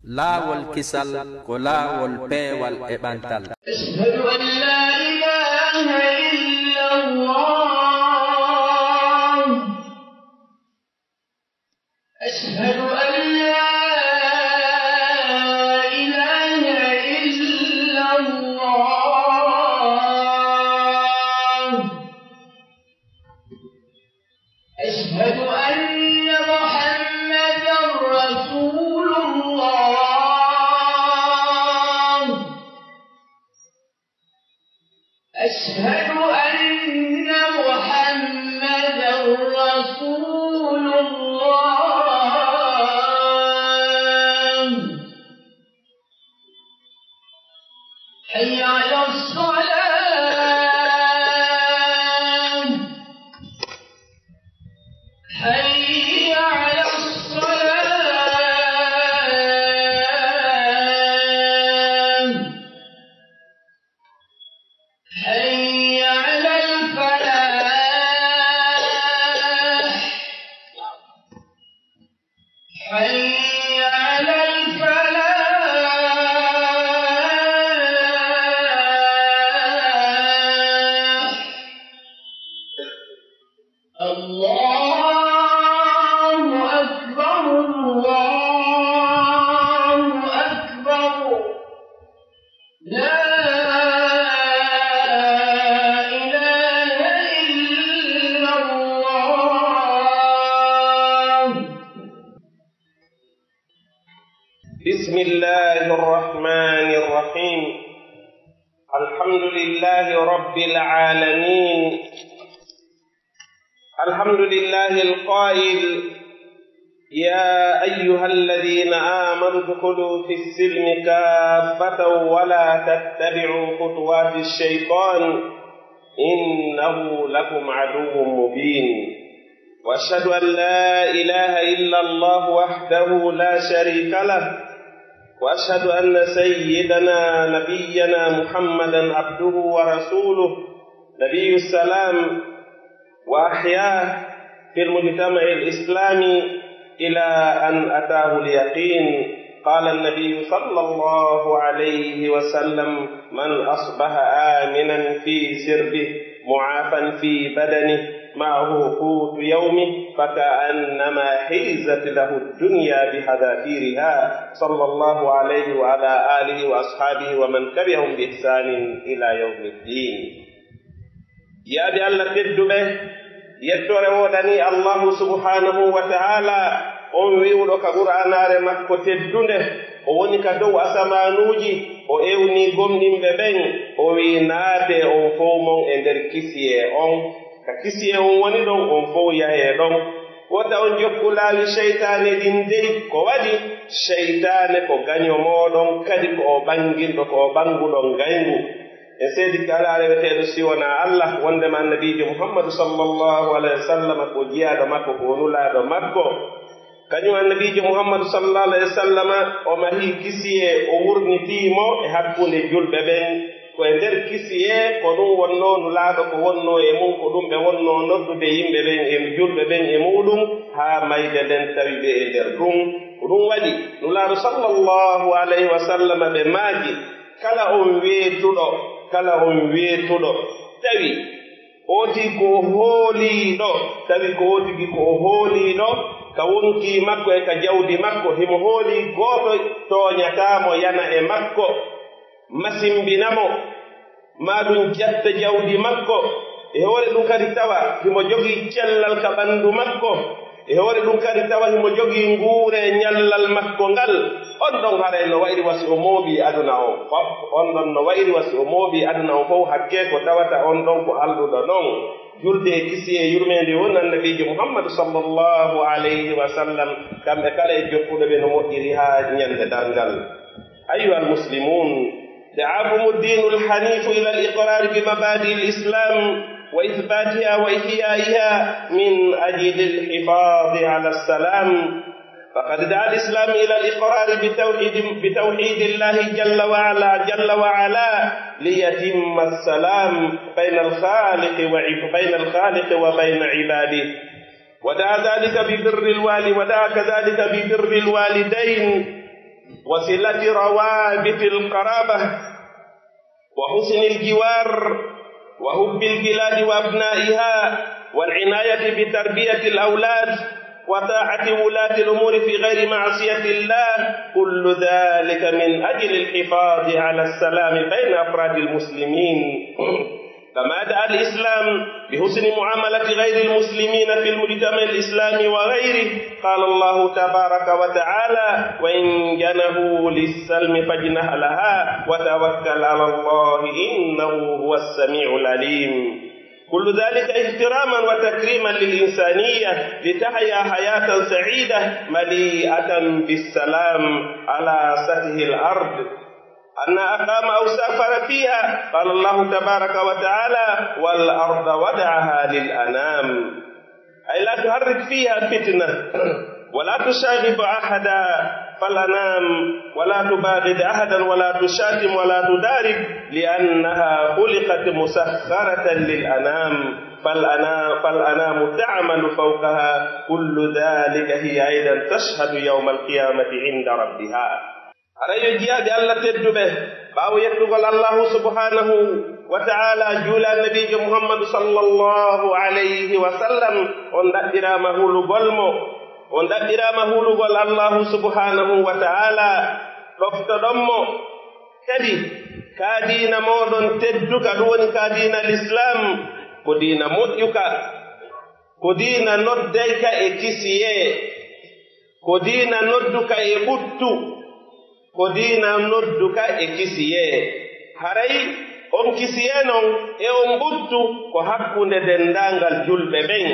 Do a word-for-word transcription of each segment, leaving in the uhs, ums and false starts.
Laawol kisal ko laawol peewal e ɓantal. أشهد أن لا إله إلا الله. أشهد أن لا إله إلا الله. أشهد أن محمدا رسول الله. أشهد أن محمدا رسول الله. حي على الصلاة. حي على الصلاة. حي على الفلاح. حي على الفلاح. الله أكبر، الله أكبر. لا إله إلا الله. بسم الله الرحمن الرحيم. الحمد لله رب العالمين. الحمد لله القائل: يا أيها الذين آمنوا ادخلوا في السلم كافة ولا تتبعوا خطوات الشيطان إنه لكم عدو مبين. وأشهد أن لا إله إلا الله وحده لا شريك له، وأشهد أن سيدنا نبينا محمدا عبده ورسوله، نبي السلام، وأحياه في المجتمع الإسلامي إلى أن أتاه اليقين. قال النبي صلى الله عليه وسلم: من أصبح آمنا في سربه معافى في بدنه معه قوت يومه فكأنما حيزت له الدنيا بحذافيرها، صلى الله عليه وعلى آله وأصحابه ومن تبعهم بإحسان إلى يوم الدين. Yaade Alla tedduɓe, yettoore woodanii Allaahu subhaanahu wa ta'aalaa, on wi'uɗo ka Qur'aanaare makko teddunde, o woni ka dow asamaanuuji, o ewnii gomɗinɓe ɓen, o wi'i: naatee on fow mon e nder kisiyee on. Ka kisiyee on woni ɗon, on fow yahee ɗon. Wota on jokku laawi seytaane ɗin dey. Ko waɗi? Seytaane ko gaño mooɗon, kadi ko o ɓannginɗo, ko o ɓannguɗo ngayngu. En seedike alaa reweteeɗo si wonaa Alla, wonndema Annabiijo Muhammadu sallallaahu alayhi wa sallam ko jiyaaɗo makko, ko nulaaɗo makko. Kañum Annabiijo Muhammadu sallallaahu alayhi wa sallam, o mahii kisiyee, o wurnitii mo e hakkunde julɓe ɓen. Ko e nder kisiyee, ko ɗum wonnoo nulaaɗo ko wonnoo e mum, ko ɗum ɓe wonnoo noddude yimɓe ɓen e julɓe ɓen e muuɗum, haa mayde nden tawi ɓe e nder ɗum. Ko ɗum waɗi nulaaɗo sallallaahu alayhi wa sallam ɓe maaki, kala on weetuɗo, kala on weetuɗo, tawi oo tigi ko o hooliiɗo, tawi ko oo tigi ko o hooliiɗo, ka wonkii makko e ka jawdi makko, himo hoolii gooto tooñataa mo yana e makko, masimbina mo, maa ɗum jatta jawdi makko, e hoore ɗum kadi tawa himo jogii cellal ka ɓanndu makko, e hoore ɗum kadi tawa himo jogii nguure ñallal makko ngal, on ɗon haray no wa'iri wa si o mooɓii aduna on fof, on ɗon no wa'iri wa si o mooɓii aduna on fof, hakkee ko tawata on ɗon ko alɗuɗo non. Julde e kisiyee yurmeende won Annabiijo Muhammadu sallallaahu alayhi wa sallam, kamɓe kala e jokkuɓe ɓe no moƴƴiri haa ñande darngal. أيها المسلمون، دعاكم الدين الحنيف إلى الإقرار بمبادئ الإسلام وإثباتها وإحيائها من أجل الحفاظ على السلام. فقد دعا الإسلام إلى الإقرار بتوحيد، بتوحيد الله جل وعلا، جل وعلا، ليتم السلام بين الخالق وعب-، بين الخالق وبين عباده. ودعا ذلك ببر الوالي، ودعا كذلك ببر الوالدين. وصلة روابط القرابة، وحسن الجوار، وحب البلاد وأبنائها، والعناية بتربية الأولاد، وطاعة ولاة الأمور في غير معصية الله، كل ذلك من أجل الحفاظ على السلام بين أفراد المسلمين. كما دعا الإسلام بحسن معاملة غير المسلمين في المجتمع الإسلامي وغيره، قال الله تبارك وتعالى: وإن جنحوا للسلم فاجنح لها وتوكل على الله إنه هو السميع العليم. كل ذلك احتراما وتكريما للإنسانية لتحيا حياة سعيدة مليئة بالسلام على سطح الأرض. أن أقام أو سافر فيها، قال الله تبارك وتعالى: والأرض وضعها للأنام، أي لا تحرك فيها فتنة، ولا تشاغب أحدا، فالأنام، ولا تباغض أحدا، ولا تشاتم، ولا تضارب، لأنها خلقت مسخرة للأنام، فالأنا-، فالأنام تعمل فوقها، كل ذلك هي أيضا تشهد يوم القيامة عند ربها. Haray yo jiyaaɓe Alla tedduɓe, ɓaawo yettugol Allaahu subhaanahu wa ta'aalaa, juula Nabiijo Muhammadu sallallaahu alayhi wa sallam, on ɗaɓɓiraama hulugol mo, on ɗaɓɓiraama hulugol Allaahu subhaanahu wa ta'aalaa, ɗoftoɗon mo. Kadi, kaa diina mooɗon tedduka, ɗum woni kaa diina Lislaam, ko diina moƴƴuka, ko diina noddayka e kisiyee. Ko diina nodduka e ɓuttu, ko diina nodduka e kisiyee. Haray on kisiyee non e on ɓuttu ko hakkunde denndaangal julɓe ɓen.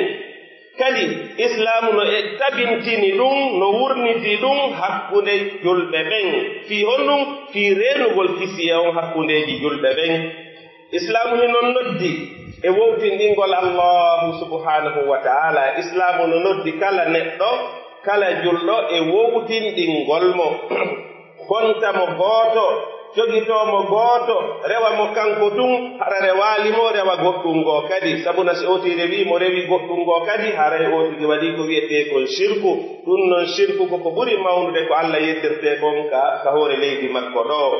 Kadi, Islaamu no e tabintini ɗum, no wurniti ɗum hakkunde julɓe ɓen. Fii honɗum? Fii reenugol kisiyee on hakkundeeji julɓe ɓen. Islaamu hino noddi e wowtinɗingol Allaahu subhaanahu wa ta'aalaa. Islaamu no noddi kala neɗɗo, kala julɗo e wowtinɗingol mo. Bonta mo gooto, jogitoo mo gooto, rewa mo kanko tun, hara rewaali mo, rewa goɗɗun goo kadi. Sabu na si ooti rewii mo, rewi goɗɗun goo kadi, haray ootigi waɗii ko wi'etee kon shirku. Ɗun non shirku ko ko ɓuri mawnude ko Alla yettirtee kon ka, ka hoore leydi makko ɗoo.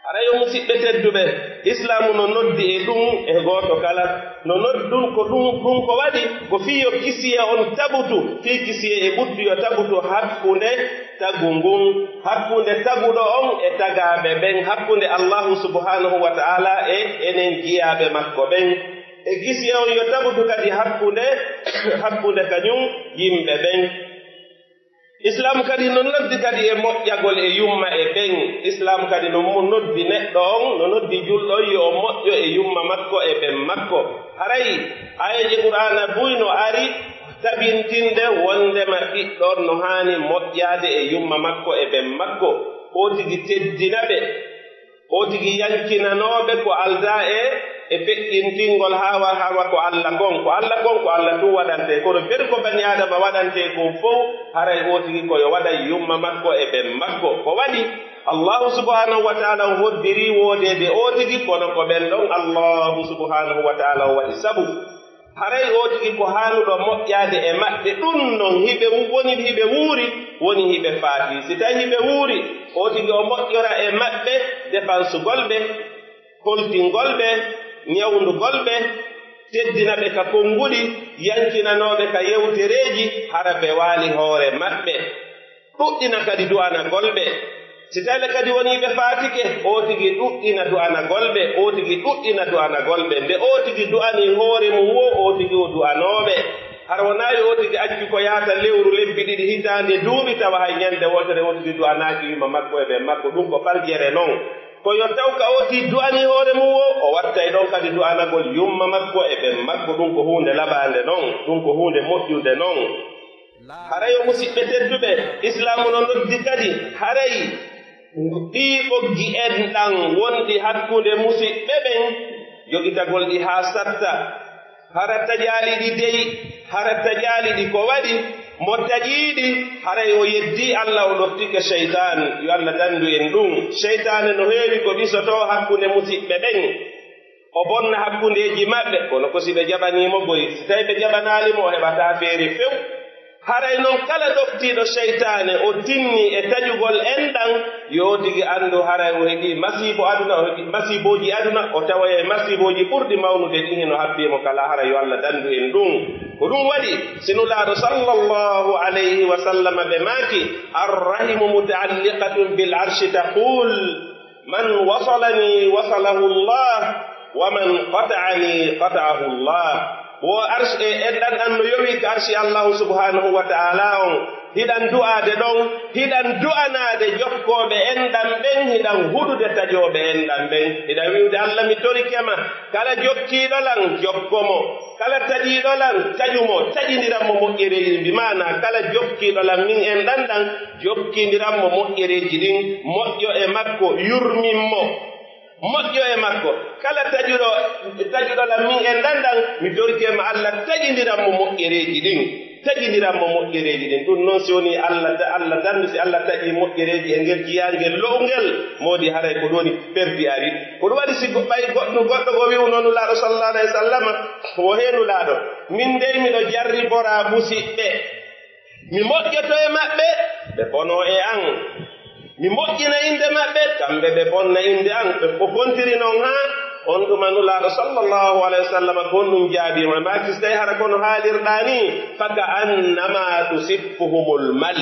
Haray yo musiɓɓe tedduɓe, Islaamu no noddi e ɗum e gooto kala. No noddi ɗum ko ɗum, ɗum ko waɗi ko fii yo kisiyee on tabutu, fii kisiyee e ɓuttu yo tabutu hakkunde tagu ngun, hakkunde taguɗo on e tagaaɓe ɓen, hakkunde Allaahu subhaanahu wa ta'aalaa e enen jiyaaɓe makko ɓen. E kisiyee on yo tabutu kadi hakkunde, hakkunde kañum yimɓe ɓen. Islaamu kadi no noddi kadi e moƴƴagol e yumma e ɓen. Islaamu kadi no mo-, noddi neɗɗo on, no noddi julɗo on yo o moƴƴo e yumma makko e ɓen makko. Haray aayeeje Qur'aana buy no ari tabintinde wonndema ɓiɗɗo on no haani moƴƴaade e yumma makko e ɓen makko, o tigi teddina ɓe. O tigi yankinanooɓe ko aldaa e, e feƴƴintingol hawa, hawa ko Alla kon, ko Alla kon, ko Alla tun waɗantee. Kono feri ko bani Aadama waɗantee kon fow, haray o tigi ko yo waɗa yumma makko e ɓen makko. Ko waɗi, Allaahu subhaanahu wa ta'aalaa on hoddirii woodeede o tigi, kono ko ɓen ɗon Allaahu subhaanahu wa ta'aalaa on waɗi sabu. Haray o tigi ko haanuɗo moƴƴaade e maɓɓe, ɗun non hiɓe wu-, woni hiɓe wuuri, woni hiɓe faati. Si tawi hiɓe wuuri, o tigi o moƴƴora e maɓɓe, defansugol ɓe, koltingol ɓe, ñawndugol ɓe, teddina ɓe ka konnguɗi, yankinanoo ɓe ka yewtereeji, hara ɓe waali hoore maɓɓe. Ɗuɗɗina kadi du'anagol ɓe. Si tawii ɓe kadi wonii ɓe faatike, o tigi ɗuɗɗina du'anagol ɓe, o tigi ɗuɗɗina du'anagol ɓe. Nde o tigi du'anii hoore mun woo, o tigi o du'anoo ɓe. Hara wonaa yo o tigi accu ko yaata lewru, lebbi ɗiɗi, hitaande, duuɓi, tawa hay ñande wootere o tigi du'anaaki yumma makko e ɓen makko. Ɗun ko faljere non. Ko yo taw ka o tigi du'anii hoore mun woo, o wattay ɗon kadi du'anagol yumma makko e ɓen makko. Ɗun ko huunde laɓaande non. Ɗun ko huunde moƴƴunde non. Haray yo musiɓɓe tedduɓe, Islaamu no noddi kadi, haray ɗii ɓoggi enɗan wonɗi hakkunde musiɓɓe ɓen, jogitagol ɗi haa satta. Hara taƴaali ɗi dey, hara taƴaali ɗi ko waɗi, mo taƴii ɗi, haray o yeddii Alla, o ɗoftike seytaan. Yo Alla dandu en ɗun. Seytaane no heewi ko ɓisotoo hakkunde musiɓɓe ɓen. O bonna hakkundeeji maɓɓe, kono ko si ɓe jaɓanii mo goy. Si tawii ɓe jaɓanaali mo, o heɓataa feere few. Haray non kala ɗoftiiɗo seytaane, o tinni e taƴugol enɗan, yo tigi anndu haray o heɓii masiibo aduna, o heɓii masiibooji aduna, o tawoyay masiibooji ɓurɗi mawnude ɗin hino habbii mo ka laahara, yo Alla dandu en ɗum. Ko ɗum waɗi, si Nulaaɗo sallallahu alayhi wa sallam ɓe maaki, "Arrahimu muta'alliqatun bil arshi taqul, man wasalani wasalahu Allah, wa man qata'ani qata'ahu Allah." Wo arsh-, e, enɗan ɗan no yowii ka arshi Allahu subhanahu wa ta'ala on. Hiɗan du'aade ɗon, hiɗan du'anaade jokkooɓe enɗan ɓen, hiɗan huɗude taƴooɓe enɗan ɓen. Hiɗan wi'ude, "Alla, mi torike ma, kala jokkiiɗo lan, jokko mo. Kala taƴiiɗo lan, taƴu mo, taƴindiran mo moƴƴereeji ɗin." Bi maanaa, kala jokkiiɗo lan min enɗan ɗan, jokkindiran mo moƴƴereeji ɗin, moƴƴo e makko, yurmin mo. Moƴƴo e makko. Kala taƴuɗo, taƴuɗo lan min enɗan ɗan, mi torike ma Alla taƴindiran mo moƴƴereeji ɗin. Taƴindiran mo moƴƴereeji ɗin. Ɗum non si wonii Alla, Alla dandu, si Alla taƴii moƴƴereeji e ngel jiyaangel lo'ungel, moodi haray ko ɗum woni perdi ari. Ko ɗum waɗi si go-, ɓay goɗɗo, goɗɗo go wi'uno Nulaaɗo sallallahu alayhi wa sallam, wo hee Nulaaɗo, min dey miɗo jarriboraa musiɓɓe. Mi moƴƴoto e maɓɓe, ɓe bonoo e an. Mi moƴƴina innde maɓɓe, kamɓe ɓe bonna innde an. Ɓe fow kontiri non haa on tuma Nulaaɗo sallallahu alayhi wa sallam ko honɗum jaabii mo. Ɓe maaki, "Si tawii hara ko no haalirɗaa nii, فكأنما تسفهم المل."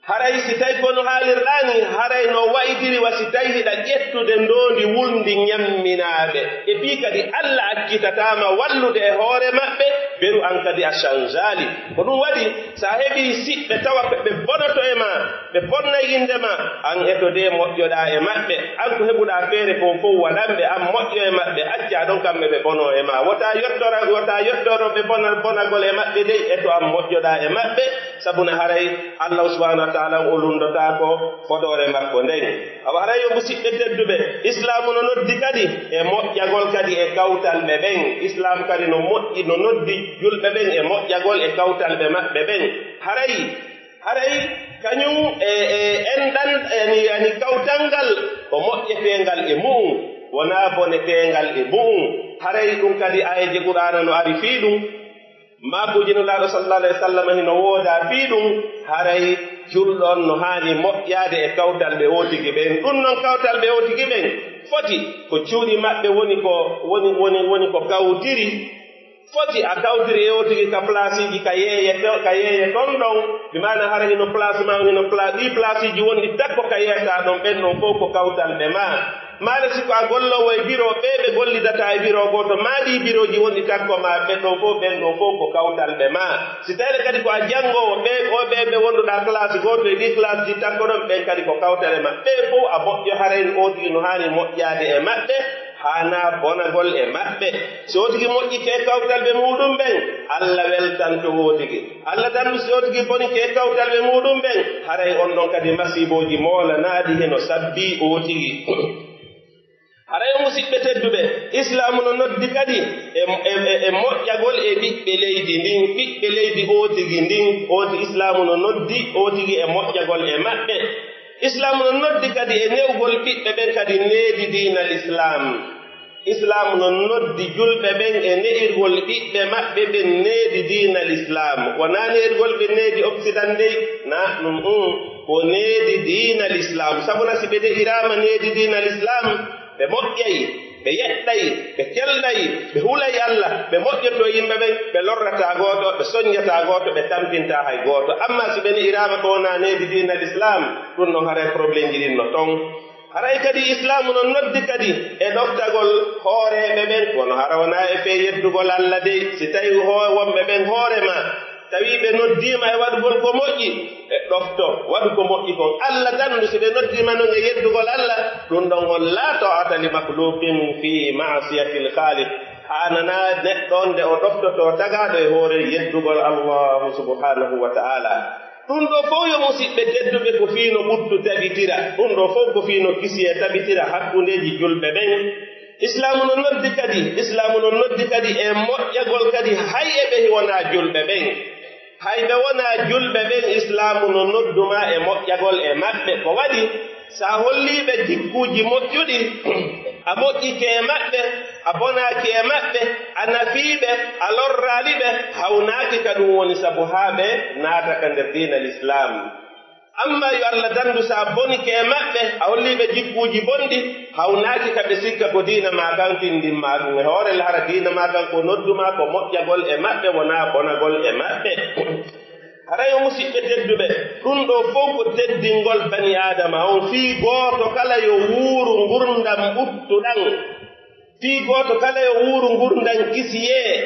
Haray si tawii ko no haalirɗaa nii, haray no wa'itiri wa si tawii hiɗa ƴettude ndoondi wulndi ñamminaa ɓe. E fii kadi Alla accitataa ma wallude e hoore maɓɓe, beru an kadi a sanjaali. Ko ɗum waɗi, si a heɓii siɓɓe tawa ɓe, ɓe bonoto e maa, ɓe bonnay innde maa, an eto dee moƴƴoɗaa e maɓɓe. An ko heɓuɗaa feere kon fow waɗan ɓe, an moƴƴo e maɓɓe, accaa ɗon kamɓe ɓe bonoo e maa. Wota yottora, wota yottoro ɓe bona-, bonagol e maɓɓe dey, eto an moƴƴoɗaa e maɓɓe, sabuna haray Allahu subhanahu wa ta'ala o lunndotaako fodoore makko nden. Awa haray yo musiɓɓe tedduɓe, Islaamu no noddi kadi e moƴƴagol kadi e kawtalɓe ɓen. Islaam kadi no moƴƴi, no noddi julɓe ɓen e moƴƴagol e kawtalɓe maɓɓe ɓen. Haray, haray kañum e, e enɗan, yani, yani kawtal ngal ko moƴƴeteengal e mu'un, wonaa boneteengal e mu'un. Haray ɗum kadi aayeeje Qur'aana no ari fii ɗum. Maakuuji Nulaaɗo sallallahu alayhi wa sallam hino woodaa fii ɗum, haray julɗo on no haani moƴƴaade e kawtal ɓe ootigi ɓen. Ɗum non kawtal ɓe ootigi ɓen foti ko cuuɗi maɓɓe woni ko, woni, woni, woni ko kawtiri. Foti a kawtiri e ootigi ka plaasiiji ka yeeye to-, ka yeeye ton ɗon, bi maana hara hino place maa, hino pla-, ɗii plaasiiji wonɗi takko ka yeetaa ɗon, ɓen ɗon fow ko kawtal ɓe maa. Maale si ko a golloowo e biro, ɓee ɓe gollidataa e biro gooto, maa ɗii birooji wonɗi takko maa, ɓen ɗon fow, ɓen ɗon fow ko kawtal ɓe maa. Si tawii kadi ko a janngoowo, ɓee, o ɓee ɓe wonduɗaa classe gooto e ɗii classeji takko ɗon, ɓen kadi ko kawtal e maa. Ɓee fow a moƴƴo, haray ootigi no haani moƴƴaade e maɓɓe, haanaa bonagol e maɓɓe. Si ootigi moƴƴike e kawtal ɓe muuɗum ɓen, Alla weltanto ootigi. Alla tan, si ootigi bonike e kawtal ɓe muuɗum ɓen, haray on ɗon kadi masiibooji moolanaaɗi hino sabbii ootigi. Haray, musiɓɓe tedduɓe, Islaamu no noddi kadi e, e, e, e moƴƴagol e ɓiɓɓe leydi ndin, ɓiɓɓe leydi ootigi ndin, ooti Islaamu no noddi ootigi e moƴƴagol e maɓɓe. Islaamu no noddi kadi e ne'ugol ɓiɓɓe ɓen kadi needi diina Lislaam. Islaamu no noddi julɓe ɓen e ne'irgol ɓiɓɓe maɓɓe ɓen needi diina Lislaam. Wonaa ne'irgol ɓe needi Occident dey, na, mm, mm. Ko needi diina Lislaam. Sabuna si ɓe ne'iraama needi diina Lislaam, ɓe moƴƴay, ɓe yeɗɗay, ɓe kelɗay, ɓe hulay Alla, ɓe moƴƴoto yimɓe ɓen, ɓe lorrataa gooto, ɓe soññataa gooto, ɓe tampintaa hay gooto. Ammaa si ɓe ne'iraama ko wonaa needi diina Lislaam, ɗun non haray probleemji ɗin no ton. Haray kadi Islaamu no noddi kadi e ɗoftagol hooreeɓe ɓen, kono hara wonaa e fee yeddugol Alla dey. Si tawii hoo-, wonɓe ɓen hoore maa, tawii ɓe noddiima e waɗugol ko moƴƴi, ɓe ɗofto, waɗu ko moƴƴi kon. Alla tan, si ɓe noddiima non e yeddugol Alla, ɗun ɗon on, laa ta'ata li makhluqin fi ma'siyatil khaliq. Haananaa neɗɗo on nde o ɗoftotoo tagaaɗo e hoore yeddugol Allaahu subhaanahu wa ta'aalaa. Ɗun ɗoo fow, yo musiɓɓe tedduɓe, ko fii no ɓuttu tabitira. Ɗun ɗoo fow ko fii no kisiyee tabitira hakkundeeji julɓe ɓen. Islaamu no noddi kadi, Islaamu no noddi kadi e moƴƴagol kadi hay e ɓe wonaa julɓe ɓen. Hay ɓe wonaa julɓe ɓen, Islaamu no noddu maa e moƴƴagol e maɓɓe. Ko waɗi, si a hollii ɓe jikkuuji moƴƴuɗi, A moƴƴike e maɓɓe, a bonaaki e maɓɓe, a nafii ɓe, a lorraali ɓe, hawnaaki ka ɗun woni sabu haa ɓe naata ka nder diina Lislaam. Ammaa yo Alla dandu, si a bonike e maɓɓe, a hollii ɓe jikkuuji bonɗi, hawnaaki ka ɓe sikka ko diina maa kan findin maa ɗun. E hoore le, hara diina maa kan ko noddu maa ko moƴƴagol e maɓɓe, wonaa bonagol e maɓɓe. Haray, o musiɓɓe tedduɓe, ɗun ɗoo fow ko teddingol banii Aadama on. Fii gooto kala yo wuuru ngurndan ɓuttuɗan. Fii gooto kala yo wuuru ngurndan kisiyee.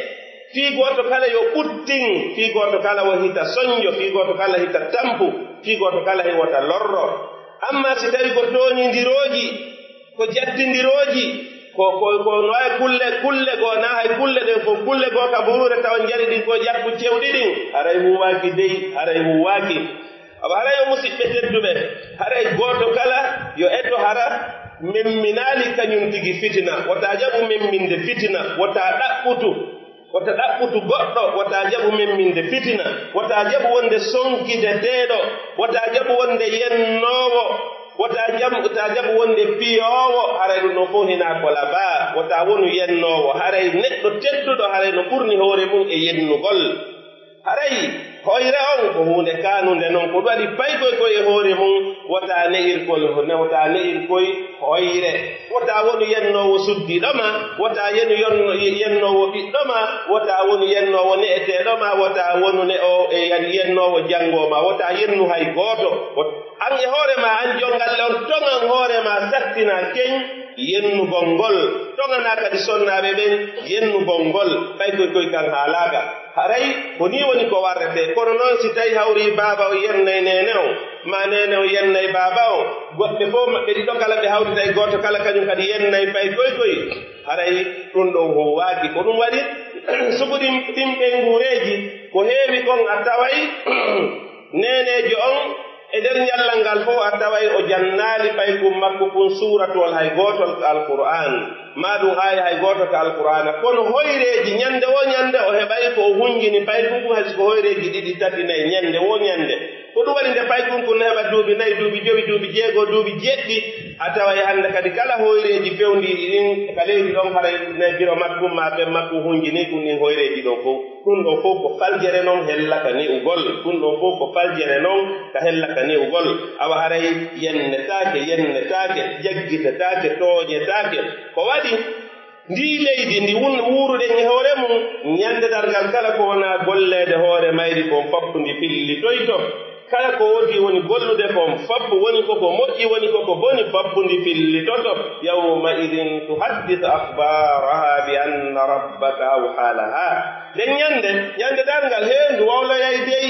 Fii gooto kala yo ɓuttin. Fii gooto kala wo hita sonjo. Fii gooto kala hita tampu. Fii gooto kala hiwota lorro. Ammaa si tawii ko tooɲindirooji, ko jattindirooji, ko, ko, ko no hay kulle, kulle goo, naa hay kulle ɗen fow, kulle goo ka buruure tawa njari ɗin ko ƴakku cewɗi ɗin, haray huuwaaki dey, haray huuwaaki. Awa haray, o musiɓɓe tedduɓe, haray gooto kala yo eto hara men minaali kaɲun tigi fitina, wota jaɓu men minde fitina, wota ɗaɓɓutu. Wota ɗaɓɓutu goɗɗo, wota jaɓu memminde fitina, wota jaɓu wonde sonkideteeɗo, wota jaɓu wonde yennoowo, wota jaɓu, wota jaɓu wonde piyoowo, haray ɗun ɗon fow hinaa ko labaa, wota wonu yennoowo, haray neɗɗo tedduɗo, haray no ɓurni hoore mun e yennugol. Haray hoyre on ko huunde kaanunde non, ko ɗun waɗi paykoy koy e hoore mun, wota ne'ir kol, wota ne'ir koy hoyre. Wota wonu yennoowo suddiiɗo ma, wota yenu yonno-, yennoowo ɓiɗɗo ma, wota wonu yennoowo ne'eteeɗo ma, wota wonu ne'o-, e, yani yennoowo janngoo ma, wota yennu hay gooto. Wot-, an e hoore ma, an jonngalle on, toŋan hoore ma, sattinaa keñ yennugol ngol. Toŋanaa kadi sonnaaɓe ɓen yennugol ngol, paykoy koy kan haalaaka. Haray ko nii woni ko warretee. Kono non, si tawii hawrii baaba on yennay neene on, maa neene on yennay baaba on, woɓɓe fow maɓɓe ɗiɗo kala ɓe hawritay gooto kala kañun kadi yennay paykoy koy, haray ɗun ɗon huuwaaki. Ko ɗun waɗi, suɓu ɗin, ɗin ɓeynguureeji, ko heewi kon a taway neeneejo on e nder ñallal ngal fow a taway o jannaali paykun makko kun suuratuwol hay gootol ka Alqur'aan, maa ɗun aaya hay gooto ka Alqur'aana. Kono hoyreeji, ñande woo ñande o heɓay ko o hunjini paykun kun, hay si ko hoyreeji ɗiɗi, tati, nayi, ñande woo ñande. Ko ɗun waɗi nde paykun kun no heɓa duuɓi nayi, duuɓi jowi, duuɓi jeego, duuɓi jeɗɗi, a taway hande kadi kala hoyreeji fewndiiɗi ɗin ka leydi ɗon, haray nayi biro makkun maa ben makkun hunjini kun ɗin hoyreeji ɗon fow. Ɗun ɗon fow ko faljere non hella ka ne'ugol. Ɗun ɗon fow ko faljere non ka hella ka ne'ugol. Awa haray yennetaake, yennetaake, jaggitetaake, tooñetaake. Ko waɗi ndii leydi ndi wun-, wuuruɗen e hoore mun, ñande darngal kala ko wonaa golleede hoore mayri kon foppu ndi fillitoyto. Kala ko woodi woni gollude kon foppu, woni ko ko moƴƴi, woni ko ko boni, foppu ndi fillitoto. Yawma idin tuhaddisu akhbaraha bi anna rabbaka awha laha. Nden ñande, ñande darngal, hee, ndu wowloyay dey.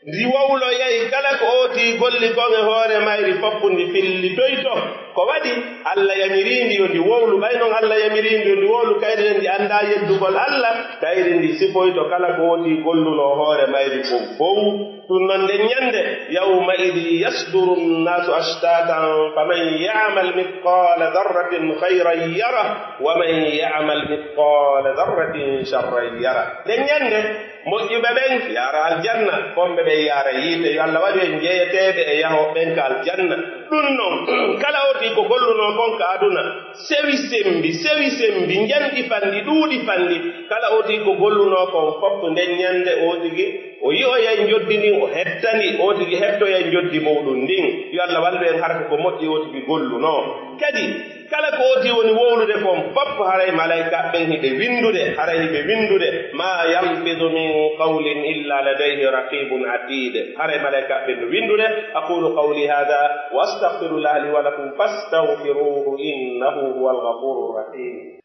Ndi wowloyay, kala ko ootii golli kon e hoore mayri, foppu ndi fillitoyto. Ko waɗi? Alla yamirii ndi yo ndi wowlu. Ɓay non Alla yamirii ndi yo ndi wowlu, kayri ndi anndaa yeddugol Alla, kayri ndi sifoyto kala ko ootii gollunoo hoore mayri kon fow. Ɗun non nden ñande, yawma idin yasduru nnaasu ashtatan, faman ya'mal mithqala dharratin khayran yarah, wa man ya'mal mithqala dharratin sharran yarah. Nden ñande, moƴƴuɓe ɓen yaara aljanna, bonɓe ɓen yaara yiite. Yo Alla waɗu en jeyeteeɓe e yahooɓe ɓen ka aljanna. Ɗun non, kala ootii ko gollunoo kon ka aduna, sewi sembi, sewi sembi, njanɗi fanɗi, ɗuuɗi fanɗi, kala ootii ko gollunoo kon fow, nden ñande ootigi o yi'oyay njoddi ndin, o hetta ndi, ootigi hettoyay njoddi mawɗun ndin. Yo Alla wallu en hara ko ko moƴƴi ootigi gollunoo. Kadi, kala ko ootii woni wowlude kon fow, haray malaykaaɓe ɓen hiɓe winndude, haray hiɓe winndude, ma yalfidu min qawlin illa ladayhi raqibun atid. Haray malaykaaɓe ɓen no winndude, aqulu qawli hadha wa astaghfirullaha li wa lakum fastaghfiruhu innahu huwal ghafurur rahim.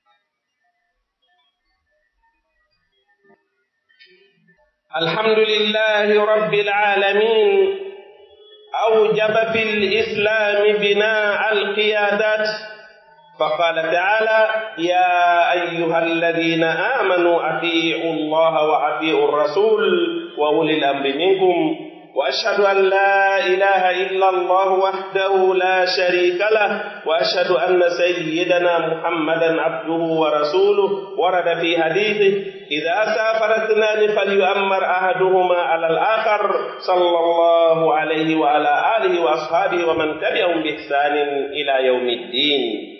الحمد لله رب العالمين. أوجب في الإسلام بناء القيادات، فقال تعالى: يا أيها الذين آمنوا أطيعوا الله وأطيعوا الرسول وأولي الأمر منكم. وأشهد أن لا إله إلا الله وحده لا شريك له، وأشهد أن سيدنا محمدا عبده ورسوله. ورد في حديثه: إذا سافر اثنان فليؤمر أحدهما على الآخر، صلى الله عليه وعلى آله وأصحابه ومن تبعهم بإحسان إلى يوم الدين.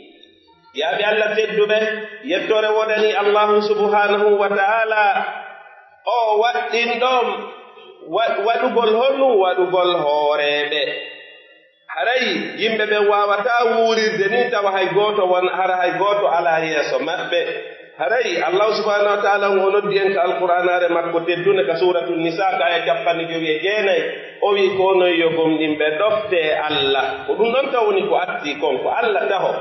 Yaaɓe Alla tedduɓe, yettoore wonanii Allaahu subhaanahu wa ta'aalaa, o waɗɗin ɗon wa-, waɗugol honɗun? Waɗugol hooreeɓe. Haray yimɓe ɓen waawataa wuurirde nii tawa hay gooto won-, hara hay gooto alaa yeeso maɓɓe. Haray Allaahu subhaanahu wa ta'aalaa on o noddi en ka Alqur'aanaare makko teddunde ka Suuratu Nisaa ka aya cappanɗe jowi e jeenay, o wi'i, "Ko onon yo gomɗinɓe, ɗoftee Alla." Ko ɗun ɗon taw woni ko attii kon, ko Alla taho.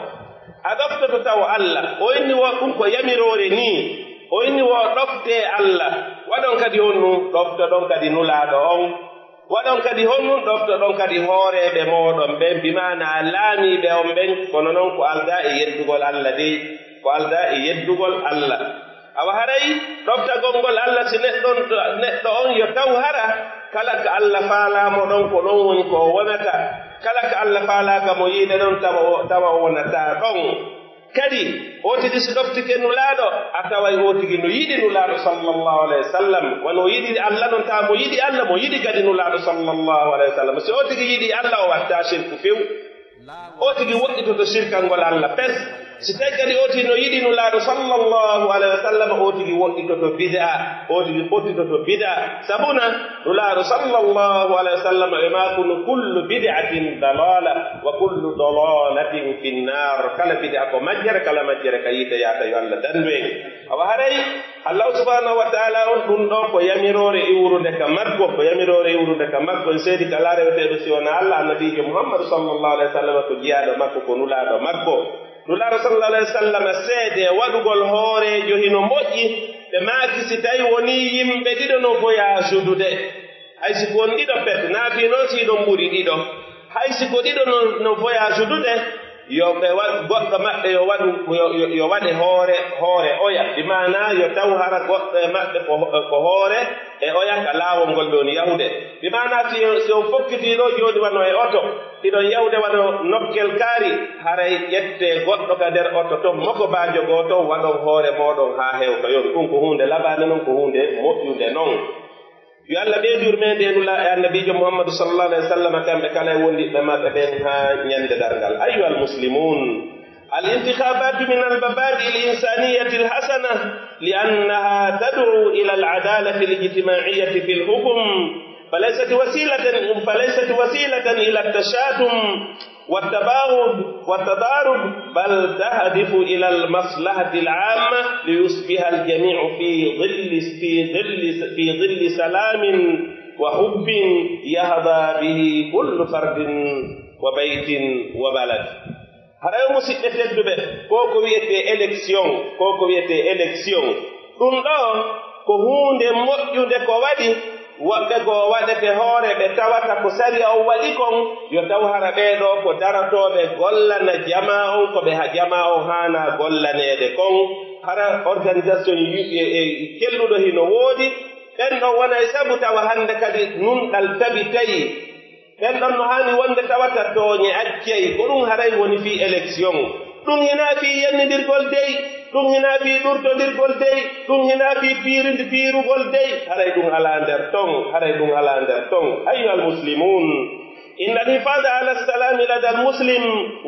A ɗoftoto taw Alla. O inni wo ɗun ko yamiroore nii. O inni wo ɗoftee Alla. Waɗon kadi honɗun? Ɗoftoɗon kadi Nulaaɗo on. Waɗon kadi honɗun? Ɗoftoɗon kadi hooreeɓe mooɗon ɓen, bi maanaa laamiiɓe on ɓen, kono non ko aldaa e yeddugol Alla dey, ko aldaa e yeddugol Alla. Awa haray ɗoftagol ngol Alla, si neɗɗo on, neɗɗo on yo taw hara kala ka Alla faalaa mo ɗon, ko ɗon woni ko o wonata. Kala ka Alla faalaaka mo yiide ɗon, tawa o, tawa o wonataa ɗon. Kadi, oo tigi si ɗoftike Nulaaɗo, a taway oo tigi no yiɗi Nulaaɗo sallallahu alayhi wa sallam. Wano o yiɗi Alla non, tawa mo yiɗi Alla, mo yiɗi kadi Nulaaɗo sallallahu alayhi wa sallam. Si oo tigi yiɗi Alla, o wattaa sirku few. Oo tigi woɗɗitoto sirkangol Alla pes. Si tawi kadi oo tigi no yiɗi Nulaaɗo sallallahu alayhi wa sallam, oo tigi woɗɗitoto bid'a, oo tigi ɓottitoto bid'a. Sabuna, Nulaaɗo sallallahu alayhi wa sallam e maakunu, "Kullu bid'atin dalala, wa kullu dalalatin finnar." Kala bid'a ko majjere, kala majjere ka yiite yaata, yo Alla dandu en. Awa haray, Allahu subhanahu wa ta'ala on, ɗun ɗoo ko yamiroore iwrude ka makko, ko yamiroore iwrude ka makko. En seedi ka laa reweteeɗo si wonaa Alla, Annabiijo Muhammadu sallallahu alayhi wa sallam ko jiyaaɗo makko, ko nulaaɗo makko. Nulaaɗo sallallahu alayhi wa sallam seede waɗugol hooreejo hino moƴƴi, ɓe maaki si tawi wonii yimɓe ɗiɗo no voyage-ude. Hay si ko on ɗiɗo pet, naa fii non si hiɗon ɓuri ɗiɗo. Hay si ko ɗiɗo no, no voyage-ude, yo ɓe wa-, goɗɗo maɓɓe yo waɗu, yo, yo, yo waɗe hoore, hoore oya. Bi maanaa yo taw hara goɗɗo e maɓɓe ko, ko hoore e oya ka laawol ngol ɓe woni yahude. Bi maanaa si, si on fokkitii ɗoo jooni wano e oto, hiɗon yahude wano nokkel kaari, haray ƴettee goɗɗo ka nder oto ton, mokobaajo gooto, waɗon hoore mooɗon haa hewta. Yo ɗun ko huunde labaande non, ko huunde moƴƴunde non. Yo Alla ɓeydu yurmeende e Nulaaɗo e Annabiijo Muhammadu sallallahu alayhi wa sallam, kamɓe kala e wondiɓɓe maɓɓe ɓen haa ɲande darngal. Ayyuhal muslimuun, al-intikhabaatu min al-mabaadi'il insaaniyatil hasana, li'annahaa tad'uu ilal adaalati al-ijtimaa'iyyati fil hukum, falaysat wasiilatan, falaysat wasiilatan ila tashaatum. والتباغض والتضارب، بل تهدف إلى المصلحة العامة ليصبح الجميع في ظل، في ظل، في ظل سلام وحب يهضى به كل فرد وبيت وبلد. Haray, musiɓɓe tedduɓe, ko ko wi'etee élection, ko ko wi'etee élection, ɗun ɗoo ko huunde moƴƴunde ko waɗi. Woɓɓe goo waɗete hoore ɓe tawata ko sariya on waɗi kon, yo taw hara ɓee ɗoo ko darotooɓe gollana jamaa on ko ɓe ha-, jamaa on haanaa gollaneede kon. Hara organisation yu-, e, e kelluɗo hino woodi, ɓen ɗon wonay sabu tawa hannde kadi nunɗal tabitay. Ɓen ɗon no haani wonde tawata tooɲe accay, ko ɗun haray woni fii élection. Ɗun hinaa fii yennindirgol dey, ɗun hinaa fii ɗurtondirgol dey, ɗun hinaa fii piirindi-, piirugol dey. Haray ɗun alaa nder ton, haray ɗun alaa nder ton. Ayyuhal muslimuun, innal hifaada ala salaami ladal muslim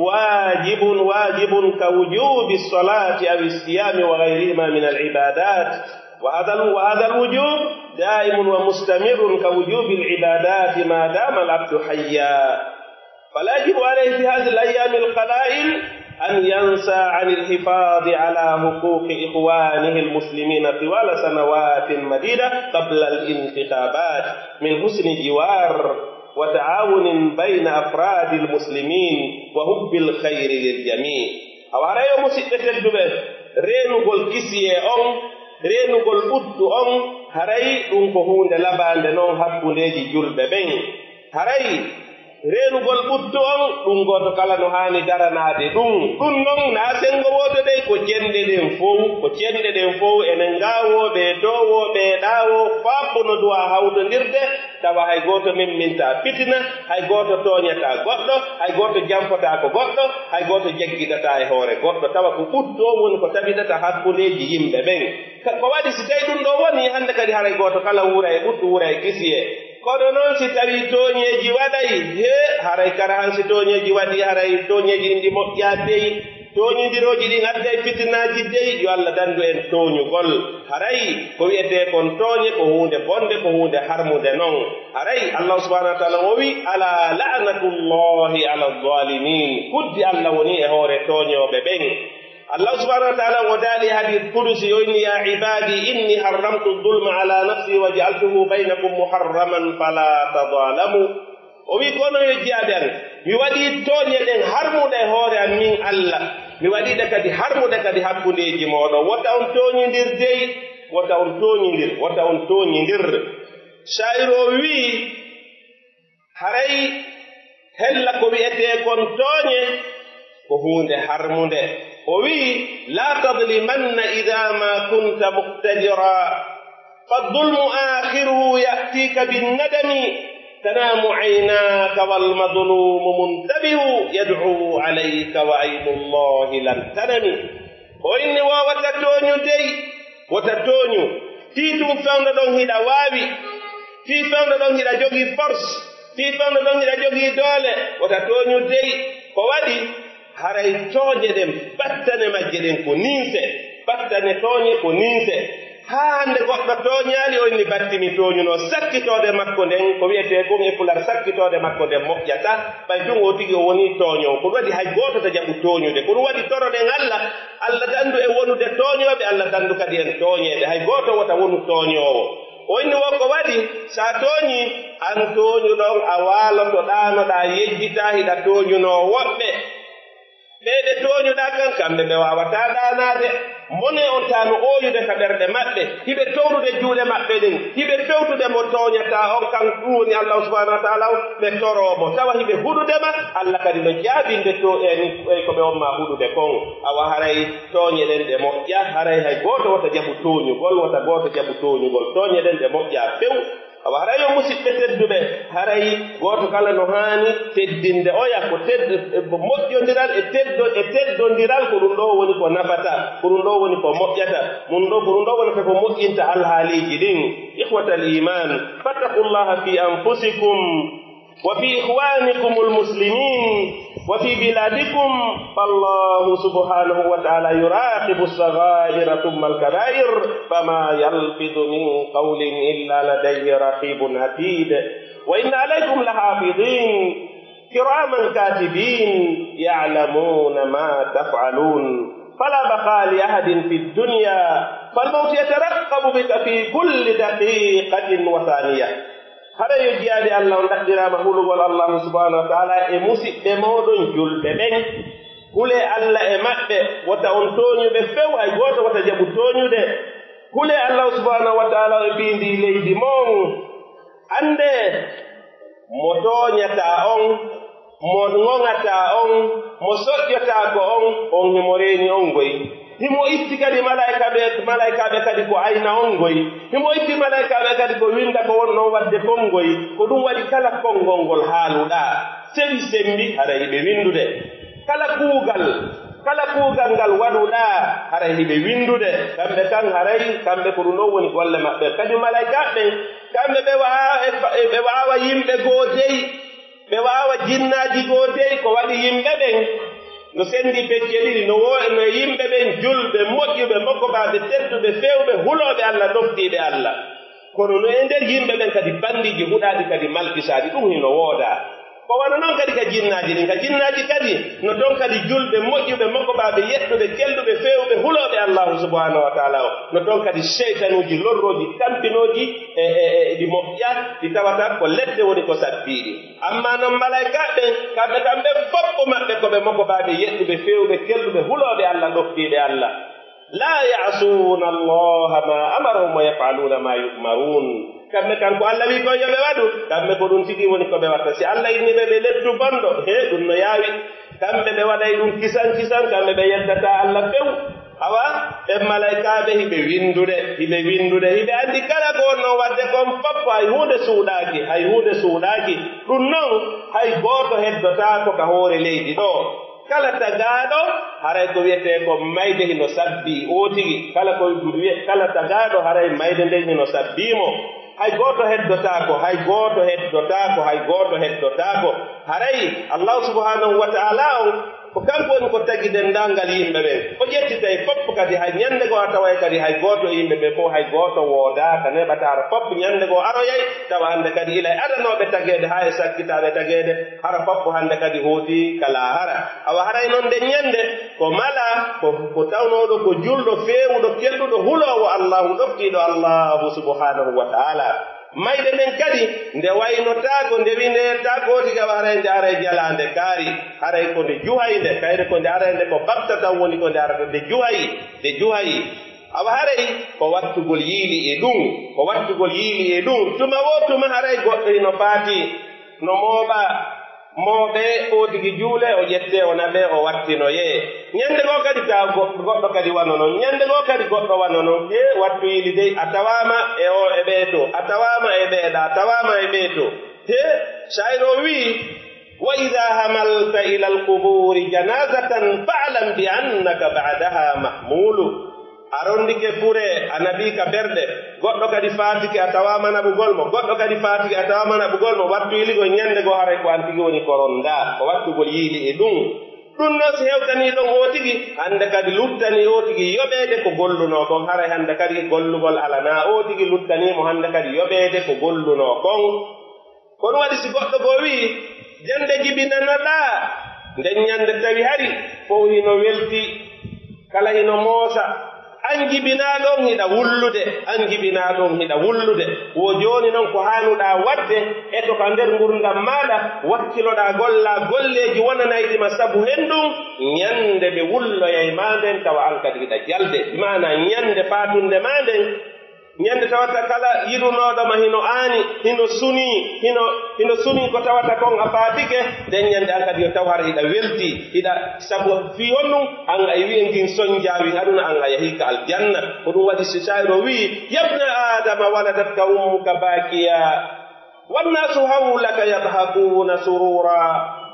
waajibun, waajibun ka wujuubi salaati awi siyaami wa gayrihimaa minal ibaadaat. وهذا ال-، وهذا الوجوب دائم ومستمر كوجوب العبادات ما دام العبد حيا. فلا يجب عليه في هذه الأيام القلائل أن ينسى عن الحفاظ على حقوق إخوانه المسلمين طوال سنوات مديدة قبل الانتخابات من حسن جوار وتعاون بين أفراد المسلمين وحب الخير للجميع. Awa, haray yo musiɓɓe tedduɓe, reenugol kisiyee on, reenugol ɓuttu on, haray ɗun ko huunde labaande non hakkundeeji julɓe ɓen. Haray reenugol ɓuttu on, ɗun gooto kala no haani daranaade ɗun. Ɗun non, naa senngo wooto dey, ko cenɗe ɗen fow, ko cenɗe ɗen fow, enen ngaawooɓe e toowooɓe e ɗaawoo, faa ko no duwaa hawtondirde, tawa hay gooto memmintaa fitina, hay gooto tooɲataa goɗɗo, hay gooto janfotaako goɗɗo, hay gooto jaggidataa e hoore goɗɗo, tawa ko ɓuttu on woni ko tabitata hakkundeeji yimɓe ɓen. Ka-, ko waɗi si tawi ɗun ɗoo wonii, hannde kadi haray gooto kala wuura e ɓuttu, wuura e kisiyee. Kono non si tawii tooɲeeji waɗay, hee, haray kara han si tooɲeeji waɗii, haray tooɲeeji ɗin ɗi moƴƴaa dey. Tooñindirooji ɗin adday fitinaaji dey, yo Alla dandu en tooñugol. Haray ko wi'etee kon tooñe ko huunde bonde, ko huunde harmunde non. Haray Allahu subhanahu wa ta'ala o wi, "Ala la'natullahi ala zalimin." Kuddi Alla woni e hoore tooñooɓe ɓen. Allahu subhanahu wa ta'ala o daali e hadith kudusi, o inni, "Ya ibadi inni harramtu zulma ala nafsi wa ja'altuhu baynakum muharraman fala tazalamu." O wi'i, "Kono yo jiyaaɓe an, mi waɗii tooñe ɗen harmuɗe e hoore an min Alla. Mi waɗii ɗe kadi harmuɗe kadi hakkundeeji mooɗon. Wota on tooñindir dey, wota on tooñindir, wota on tooñindir." Shaa'iru o wi'i, haray hella ko wi'etee kon tooñe ko huunde harmunde. O wi'i, "La tadlimanna idha ma kunta muqtadira." فالظلم آخره يأتيك بالندم، تنام عيناك والمظلوم منتبه، يدعو عليك وعين الله لم تنم. O inni, wo wota tooñu dey, wota tooñu. Fii tun fewndo ɗon hiɗa waawi, fii fewndo ɗon hiɗa jogii force, fii fewndo ɗon hiɗa jogii doole, wota tooñu dey. Ko waɗi? Haray tooñe ɗen, battane majje ɗen ko ninse, battane tooñe ko ninse. Haa hannde goɗɗo tooñaali, o inni batti mi tooñunoo, sakkitoode makko nden, ko wi'etee kon e pular sakkitoode makko nden moƴƴata, ɓay tun o tigi o wonii tooñoowo. Ko ɗun waɗi hay gooto ta jaɓu tooñude. Ko ɗun waɗi toroɗen Alla, Alla dandu en wonude tooñooɓe, Alla dandu kadi en tooñeede. Hay gooto wota wonu tooñoowo. O inni wo ko waɗi, si a tooñii, an tooñuɗo on, a waaloto ɗaanoɗaa, yejjitaa hiɗa tooñunoo woɓɓe. Ɓee ɓe tooñuɗaa kan, kamɓe ɓe waawataa ɗaanaade. Mone on taa no ooyude ka ɓerɗe maɓɓe. Hiɓe towrude juuɗe maɓɓe ɗen. Hiɓe fewtude mo tooñataa on kan, ɗun woni Allahu subhanahu wa ta'ala on. Ɓe toroo mo. Tawa hiɓe huɗude ma, Alla kadi no jaabinde to-, e, e ko ɓe on maa huɗude kon. Awa haray tooñe ɗen ɗe moƴƴa. Haray hay gooto wota jaɓu tooñugol, wota gooto jaɓu tooñugol. Tooñe ɗen ɗe moƴƴa few. Awa, haray yo musiɓɓe tedduɓe, haray gooto kala no haani teddinde oya, ko tedd-, moƴƴondiral e teddo-, e teddondiral, ko ɗun ɗoo woni ko nafata, ko ɗun ɗoo woni ko moƴƴata, ɗun ɗoo, ko ɗun ɗoo wonata ko moƴƴinta alhaaliiji ɗin. Ikhwatal iman, fattaqullaha fi anfusikum wa fi ikhwanikumul muslimin. وفي بلادكم، فالله سبحانه وتعالى يراقب الصغائر ثم الكبائر، فما يلفظ من قول إلا لديه رقيب عتيد. وإن عليكم لحافظين كراما كاتبين يعلمون ما تفعلون. فلا بقاء لأحد في الدنيا، فالموت يترقب بك في كل دقيقة وثانية. Haray yo jiyaaɓe Alla, on ɗaɓɓiraama hulugol Allaahu subhaanahu wa ta'aala e musiɓɓe mooɗon julɓe ɓen. Hulee Alla e maɓɓe, wota on tooñu ɓe few, hay gooto wota jaɓu tooñude. Hulee Allaahu subhaanahu wa ta'aala e fii ndii leydi mon. Anndee, mo tooñataa on, mo ŋoŋataa on, mo soƴƴotaako on, on himo reeni on ngoy. Himo itti kadi malaa'ikaaɓe, malaa'ikaaɓe kadi ko ayna on ngoy. Himo itti malaa'ikaaɓe kadi ko winnda ko wonnoo waɗde kon ngoy. Ko ɗun waɗi kala konngol ngol haaluɗaa, sewi sembi, haray hiɓe winndude. Kala kuugal, kala kuugal ngal waɗuɗaa, haray hiɓe winndude. Kamɓe kan, haray kamɓe ko ɗun ɗon woni golle maɓɓe. Kadi malaa'ikaaɓe ɓen, kamɓe ɓe wa'a-, ɓe wa'a yimɓe goo dey. Ɓe wa'a jinnaaji goo dey, ko waɗi yimɓe ɓen no senndi pecce ɗiɗi, no wo-, no yimɓe ɓen julɓe, moƴƴuɓe, mokobaaɓe, tedduɓe, feewɓe, hulooɓe Alla, ɗoftiiɓe Alla. Kono no e nder yimɓe ɓen kadi banndiiji huɗaaɗi kadi malkisaaɗi, ɗun hino woodaa. Ko wano non kadi ka jinnaaji ɗin, ka jinnaaji kadi no ton kadi julɓe, moƴƴuɓe, mokobaaɓe, yeɗɗuɓe, kelɗuɓe, feewɓe, hulooɓe Allaahu subhaanahu wa ta'aala o, no ton kadi seytanuuji lorrooji, tampinooji, e, e, e ɗi moƴƴa, ɗi tawata ko ledde woni ko sabbiiɗi. Ammaa non malaa'ikaaɓe ɓen, kamɓe, kamɓe fow maɓɓe ko ɓe mokobaaɓe yeɗɗuɓe, feewɓe, kelɗuɓe, hulooɓe Alla, ɗoftiiɓe Alla. لا يعصون الله ما أمرهم ويفعلون ما يؤمرون. Kamɓe kan ko Alla wi'i kon yo ɓe waɗu, kamɓe ko ɗun tigi woni ko ɓe watta. Si Alla inni ɓe ɓe lettu bonɗo, he, ɗun no yaawi. Kamɓe ɓe waɗay ɗun kisan kisan, kamɓe ɓe yeddataa Alla few. Awa, ɓen malaa'ikaaɓe hiɓe winndude, hiɓe winndude, hiɓe anndi kala ko wonnoo waɗde kon fow, hay huunde suuɗaaki, hay huunde suuɗaaki. Ɗun non, hay gooto heddotaako ka hoore leydi ɗoo. Kala tagaaɗo, haray ko wi'etee ko mayde hino sabbii oo tigi. Kala ko wi'e-, kala tagaaɗo, haray mayde nden hino sabbii mo. Hay gooto heddotaako, hay gooto heddotaako, hay gooto heddotaako. Haray Allaahu subhaanahu wa ta'aala on Ko kanko woni ko tagi denndaangal yimɓe ɓen. O ƴettitay fof kadi, hay ñannde goo a taway kadi hay gooto e yimɓe ɓen fof, hay gooto woodaaka, neɓataa. Hara fof ñannde goo aroyay, tawa hannde kadi ilay adanooɓe tageede, haa e sakkitaaɓe tageede, hara fof hannde kadi hooti ka laahara. Awa haray non nden ñannde, ko mala, ko, ko tawnooɗo ko julɗo, feewuɗo, kelɗuɗo, huloowo Allaahu, ɗoftiiɗo Allaahu subhaanahu wa ta'aalaa. Mayde nden kadi, nde waynotaako, nde windeetaako, tigi awa haray nde aray jalaande kaari, haray ko nde juhay nde, kayre ko nde aray nde ko batta tan woni ko nde arata, nde juhay, nde juhay. Awa haray ko wattugol yiili e ɗum, ko wattugol yiili e ɗum. Tuma woo tuma haray goɗɗo hino faati, no mooɓa, mooɓee, oo tigi juulee, o ƴettee, o naɓee, o wattinoyee. Ñannde goo kadi tawa go-, goɗɗo kadi wano non. Ñannde goo kadi goɗɗo wano non. Hee, wattu yiili dey, a tawaama e oo e ɓee to, a tawaama e ɓee ɗaa, a tawaama e ɓee to. Hee, saayiro wi'i, "Wa idaa hamalta ilal qubuuri janaazatan fa'lam bi annaka ba'dahaa mahmuulu." A rondike fure, a naɓii ka berɗe, goɗɗo kadi faatike, a tawaama naɓugol mo, goɗɗo kadi faatike, a tawaama naɓugol mo, wattu yiiligol, ñannde goo haray ko an tigi woni ko rondaa, ko wattugol yiili e ɗum. Ɗum non si hewtanii ɗon oo tigi, hannde kadi luttanii oo tigi yoɓeede ko gollunoo kon, haray hannde kadi gollugol alanaa oo tigi, luttanii mo hannde kadi yoɓeede ko gollunoo kon. Ko ɗum waɗi si goɗɗo goo wi'i, "Jannde jibinanoɗaa, nden ñannde tawi hari fow hino welti, kala hino moosa, an jibinaa ɗon hiɗa wullude, an jibinaa ɗon hiɗa wullude. Wo jooni non ko haanuɗaa waɗde, eto ka nder ngurndan maaɗa, wakkiloɗaa gollaa golleeji wonanayɗi ma sabu hen ɗum, ñannde ɓe wulloyay maa nden tawa an kadi hiɗa jalde." Maanaa ñannde faatunde maa nden, ñannde tawata kala yiɗunooɗo ma hino aani, hino sunii, hino, hino sunii ko tawata kon a faatike, nden ñannde an kadi yo taw hara hiɗa weltii, hiɗa, sabu fii honɗum? An a wi'e ngin sonjaa, win aduna an a yahii ka aljanna. Ko ɗum waɗi si saayiro wi'i, "Yabna Aadama waladatka ummuka baakiya, wannaasu hawlaka yadhakuuna suruura,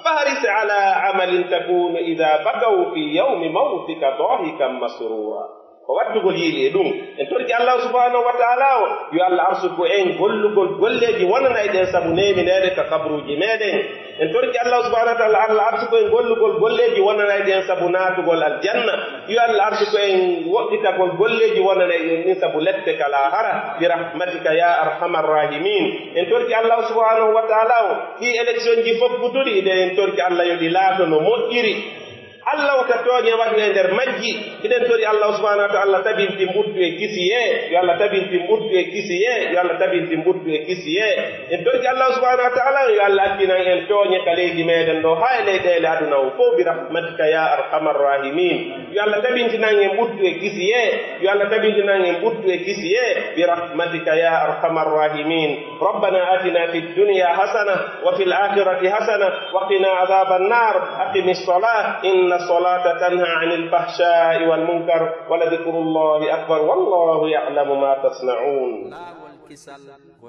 fahris alaa amalin takuunu idaa bakaw fii yawmi mawtika daahikan masruura." Ko wattugol yiili e ɗum. En torki Allahu subhanahu wa ta'ala o, yo Allah arsuku en gollugol golleeji wonanayɗi en sabu neemineede ka kaburuuji meɗen. En torki Allahu subhanahu wa ta'ala, Allah arsuku en gollugol golleeji wonanayɗi en sabu naatugol aljanna. Yo Allah arsuku en woɗɗitagol golleeji wonanayɗi en ɗin sabu lette ka laahara. Bi rahmatika ya arhamar rahimin. En torki Allahu subhanahu wa ta'ala o, ɗi élection ji fopputuɗi, ɗe en torki Allah yo ɗi laato no moƴƴiri. Allah wota tooñe waɗu e nder majji. Hiɗen tori Allah subhanahu wa ta'ala tabintin ɓuttu e kisiyee. Yo Allah tabintin ɓuttu e kisiyee. Yo Allah tabintin ɓuttu e kisiyee. En torki Allah subhanahu wa ta'ala yo Allah accinan en tooñe ka leydi meɗen ɗo haa e leyɗeele aduna o fow bi rahmatika ya arhamar rahimin. Yo Allah tabintinan en ɓuttu e kisiyee. Yo Allah tabintinan en ɓuttu e kisiyee bi rahmatika ya arhamar rahimin. ربنا آتنا في الدنيا حسنة وفي الآخرة حسنة وقنا عذاب النار. أقم الصلاة إن الصلاة تنهى عن الفحشاء والمنكر ولذكر الله أكبر والله يعلم ما تصنعون.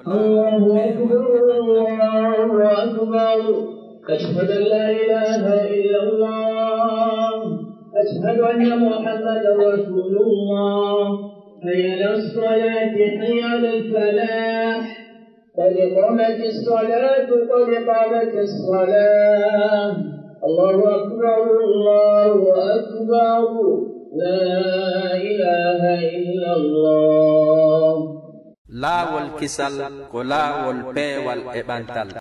الله أكبر، الله أكبر. أشهد أن لا إله إلا الله. أشهد أن محمدا رسول الله. حي على الصلاة، حي على الفلاح. قد قامت الصلاة، قد قامت الصلاة. الله أكبر، الله أكبر. لا إله إلا الله. Laawol kisal ko laawol peewal e ɓantal.